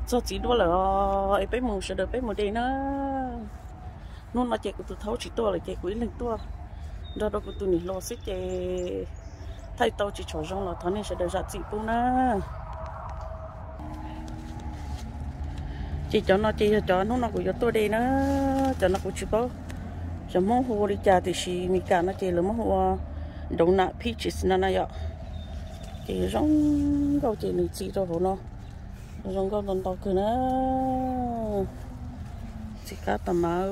Txog txiv duaj lawm os, es peb mus sawv daws peb mus de na. Hnub no ces kuv tus thaub tsis tuaj lawm ces kuv ib leeg tuaj nrog rau kuv tus niam hluas xwb ces thaij tau tsis tshua zoo los thov nej sawv daws zam txim pub na. Ces cov no ces yog cov hnub no kuv yuav tuaj de na. Cov no kuv tsis paub xyov Hmoob hu ua li cas tiam sis Meskas no ces lawv muab hu ua doughnut peaches no na yom. Ces zoo nkauj ces nws txi rau hauv no. Zoo nkauj ntau ntau kawg na. Txi qab tas mas.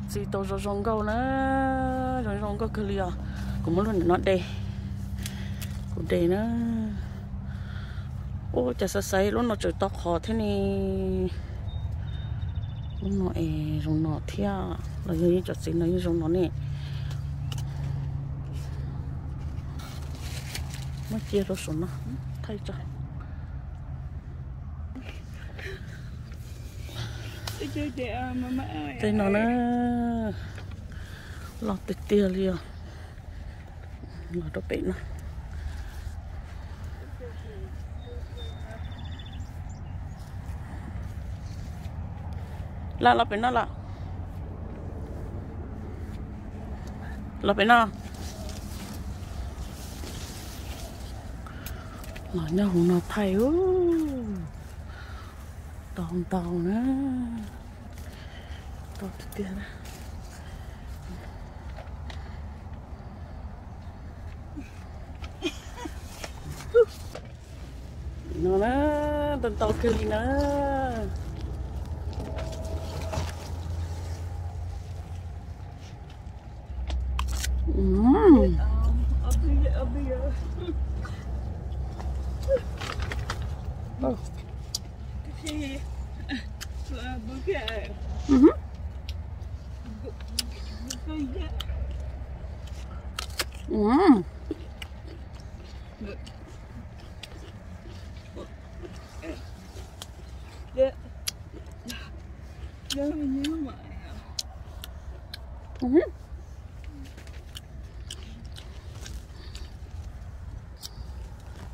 Txi tau zoo zoo nkauj na. Zoo zoo nkauj kawg li os. Kuv muab lub ntawm no de. Kuv de na. Ua cas xaiv xaiv lub no tseem tau qhov thiab ne. Lub no es zoo no thiab los yog yeej cov txiv no yeej zoo no ne. Muab cia rau saum no thaij tso. Tej no na, loj tiag tiag li os. Los rau pem no. Los, los pem no los. Los pem no. Los nyob hauv no thaij. Tau ntau na. Tau tiag tiag na. No na, ntau ntau kawg li na.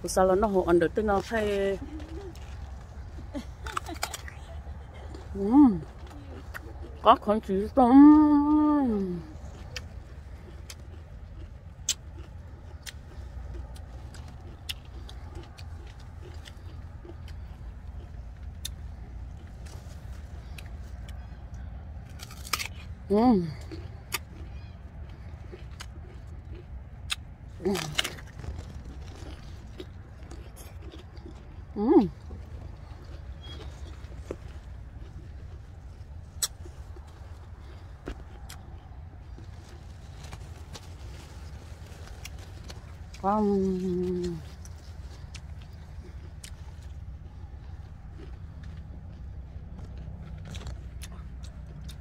Kuv xav los noj hauv order tej no thaij. Qab khuv ntsis tau.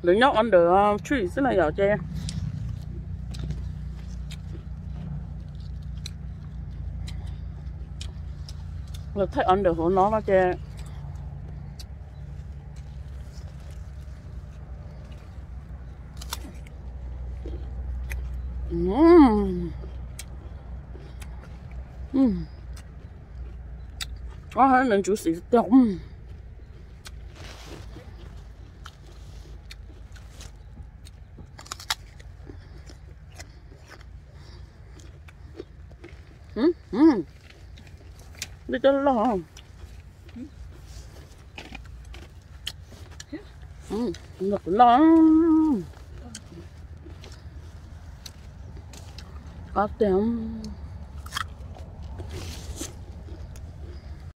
Lawv nyob order tshwj xwb na yom ces lawv thaij order hauv no no ces Ua nws ntsuv xim tiag. Li cov loj. Nws kuv loj. Qab tiag.